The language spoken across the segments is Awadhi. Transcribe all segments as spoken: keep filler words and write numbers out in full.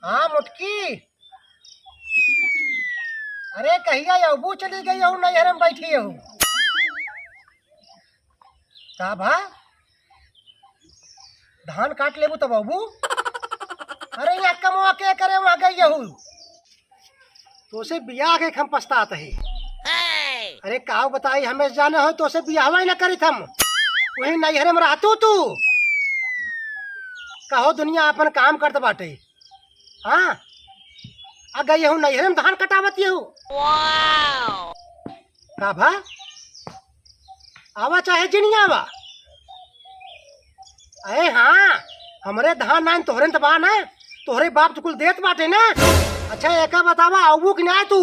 हाँ मोटकी, अरे कहिया अउबू, चली गई हूँ नैहरे में बैठी हूँ। का भा? धान काट लेबू तब अउबू? अरे यहाँ कमवा के करे, वहाँ गई हूँ। तोसे बियाह के हम पछतात ही। अरे काव बताई, हमें जाने हो तोसे बियाहवा ही ना करित हम, वही नैहरे में रहतू तू। कहो दुनिया अपन काम करत बाटे। हाँ, आ गई हूँ नैहरे में धान कटावत हूँ। का भा? आवा चाहे जिन आवा। अरे हाँ, हमरे धान नाइन तोहरे त बा ना, तोहरे बाप तो कुल देत बाटे ना। अच्छा एका बतावा, अउबू कि ना तू?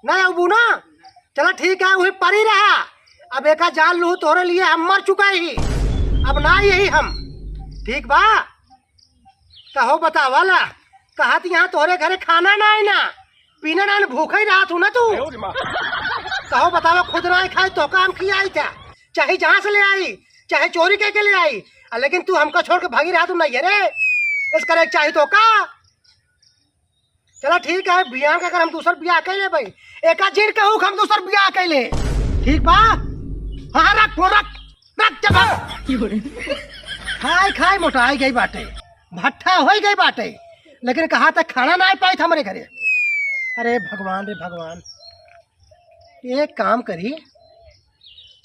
ना अउबू ना? चला ठीक है, वही परी रहा। अब एका जान लू, तोहरे लिए हम मर चुका ही, अब ना यही हम। ठीक बा? कहो बतावा ला, कहत यहाँ तोहरे घरे खाना ना आई ना, पीना ना, भूखा ही रहत हूँ ना तू। कहो बतावा, खुद ना खाई तो काम खियाई था, चाहे जहाँ से ले आई, चाहे चोरी करके ले आई, आ, लेकिन तू हमका छोड़ के भागी रहत हूँ नैहरे, इस करे चाही तो का? चला ठीक है, बियाह का अगर हम दूसर बियाह कर ले भाई, एका जिन कहू हम दूसर बियाह कर ले, ठीक बा? हाँ, रख फोन, रख, रख जब। खाई खाई मोटाई गई बाटे, भट्ठा हो गई बाटे, लेकिन कहा तक खाना ना पाई था हमरे घरे। अरे भगवान रे भगवान, एक काम करी,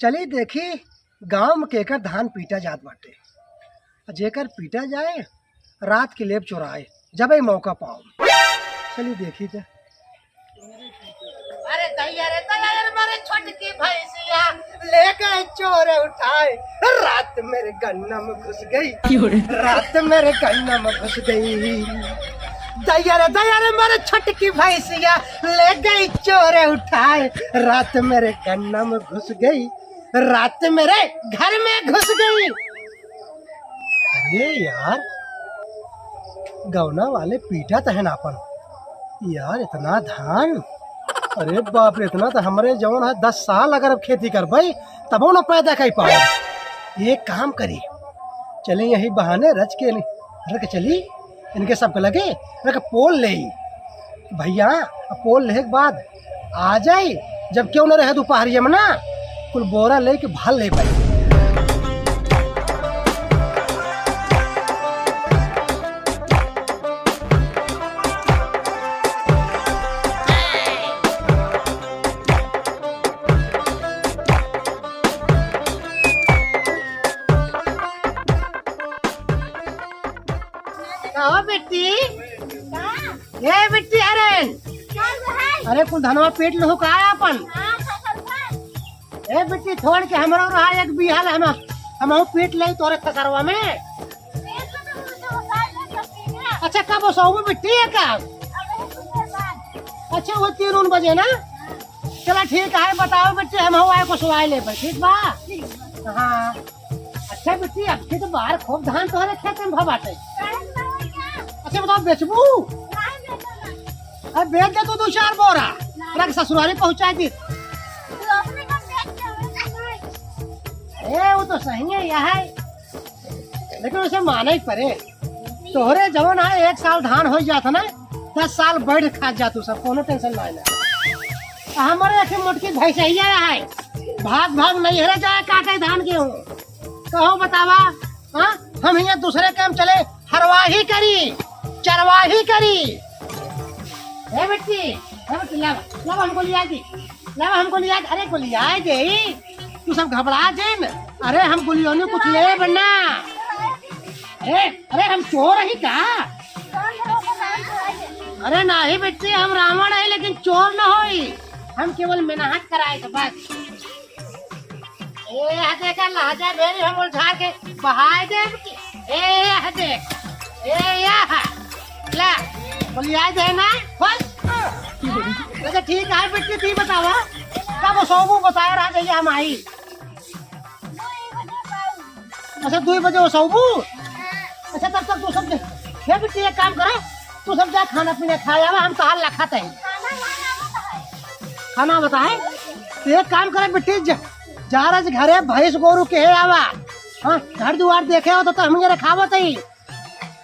चली देखी गांव में केकर धान पीटा जात बाटे, आ जेकर पीटा जाए, रात के लेब चोराए, जब ही मौका पाओ। चली देखी त। अरे दैया रे दैया रे, मारे छोटकी भैंसिया ले गए चोर उठाए, रात मेरे गन्ना में घुस गई, क्यों रे? रात मेरे गन्ना में घुस गई। दैया रे दैया रे, मारे छोटकी भैंसिया ले गई चोर उठाए, रात मेरे गन्ना में घुस गई, रात मेरे घर में घुस गई। अरे यार, गौना वाले पीटा तहन आपन। यार, इतना धान, अरे बाप रे, इतना तो हमरे जौन है, दस साल अगर अब खेती करबै, तबो न पैदा कर पाओ। एक काम करी, चली यही बहाने रच के, रख चली, इनके सबके लगे, रख पोल ले। भैया, अब पोल लेहे के बाद आ जाई, जब क्यों न रहे दोपहरिया में ना, कुल बोरा लेके भाल ले पाई। कहो बेटी, का? ए बिट्टी, अरे, का भाई? अरे, कुल धनवा पीट लहू का आपन? हाँ, फसल पर। ए बिट्टी, छोड़ के हमरो रहा एक बीघा ले, हम, हमहू पीट ले तोरे फसरवा में। पीट ले तो मुझे उतार ले, सब पीट ले। अच्छा, कब ओसौबू बिट्टी है का? अब एक घंटे बाद। अच्छा, वो तीन उन बजे ना? हाँ। चला ठीक है, बताओ बिट्टी, हमहू आए को सुनाई ले, ठीक बा? ठीक बा। हाँ। अच्छा बिट्टी, अब की तो बार खूब धान तोहरे खेत में भा बाटे। काहे ना हो क्या? अच्छा बताओ, बेचबू? नहीं बेचना। अरे बेच दे तू दो चार बोरा, नहीं। रख ससुरारी पहुँचा दी। तू अपने का बेच दे, हमें तो नहीं। ए, वो तो सही है, यह है, लेकिन उसे माने ही पड़े। तोहरे जवन है, एक साल धान हो जात ना, दस साल बैठ खा जा तू सब, कोनो tension ना है ना। हमारे एक मोटकी भैंसैया है, भाग भाग नैहरे जाए काटे धान गेहूँ। कहो बतावा, हाँ? हम हियाँ दूसरे काम चले, हरवाही करी, चरवाही करी। ए बेटी, ए बेटी, लावा, लावा हमको लिया दी, लावा हमको लिया दी, अरे को लिया दे, तू सब घबरा जिन। अरे हम गुलियों ने कुछ लेब ना। अरे, अरे हम चोर ही का? अरे नाही बेटी, हम रावण है लेकिन चोर न होई, हम केवल मेहनत कराए थे बस। ए, यह देखा लहजा भेरी हम उलझा के बहाए देब की। ए, यह देख। ए, यह। ला, बोलिया दे ना, खोल। अच्छा, ठीक है, बिट्टी, तू बतावा। कब सोबू बताया रहा जइया हम आई। अच्छा, दो बजे सोबू। अच्छा, तब तक तू सब, हे बिट्टी, एक काम करो, तू सब जा खाना पीना खाए आवा, हम तहार लखत है। खाना बताए? तो एक काम करे बिट्टी, जा, जा रहा घरे, भैंस गोरू के है आवा। हाँ, घर दुआर देखे हो तो, तो हम ये रखावत है।